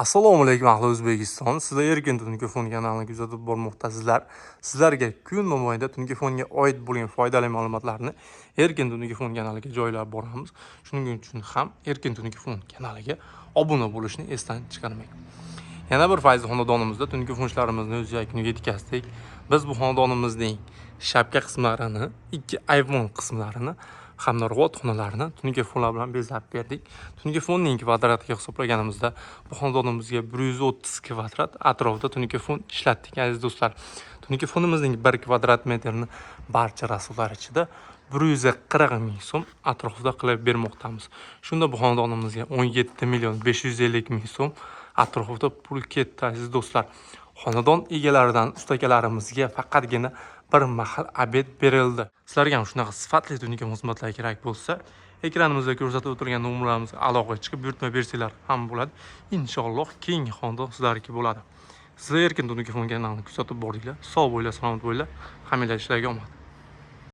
Assalomu alaykum, ahli O'zbekiston. Sizlar Erkin Tungi Fon kanalini kuzatib bormoqdasizlar. Sizlarga kun mobaynida Tungi Fonga oid bo'lgan foydali ma'lumotlarni Erkin Tungi Fon kanaliga joylab boramiz. Shuning uchun ham Erkin Tungi Fon kanaliga obuna bo'lishni esdan chiqarmang. Yana bir fayzli xonadonimizda tungi fon ishlarimizni o'z yakuniga yetkazdik. Biz bu xonadonimizning shapka qismlarini, ikki ayvon qismlarini hamda ruvot xonalarini tungi fonlar bilan bezab berdik. Tungi fonning kvadratiga hisoblaganimizda, bu xonadonimizga 130 kvadrat atrofida tungi fon ishlatdik, aziz do'stlar. Tungi fonimizning 1 kvadrat metrini barcha расход lar ichida 140 ming so'm atrofida qilib bermoqdamiz. Shunda bu xonadonimizga 17 million 550 ming so'm atrofida pul ketdi, aziz do'stlar. Xonadon egalaridan ustakalarimizga faqatgina bir mahal обед berildi. Sizlarga ham shunaqa sifatli tungi xizmatlar kerak bo'lsa, ekranimizda ko'rsatib o'tirgan nomerlarimizga aloqaga chiqib, buyurtma bersanglar ham bo'ladi. Inshaalloh, keyingi xonadon sizlarniki bo'ladi. Sizlar Erkin Tungi Fon kanalini kuzatib bordinglar. Sog' bo'linglar, salomat bo'linglar. Hammanglar ishlarga omad.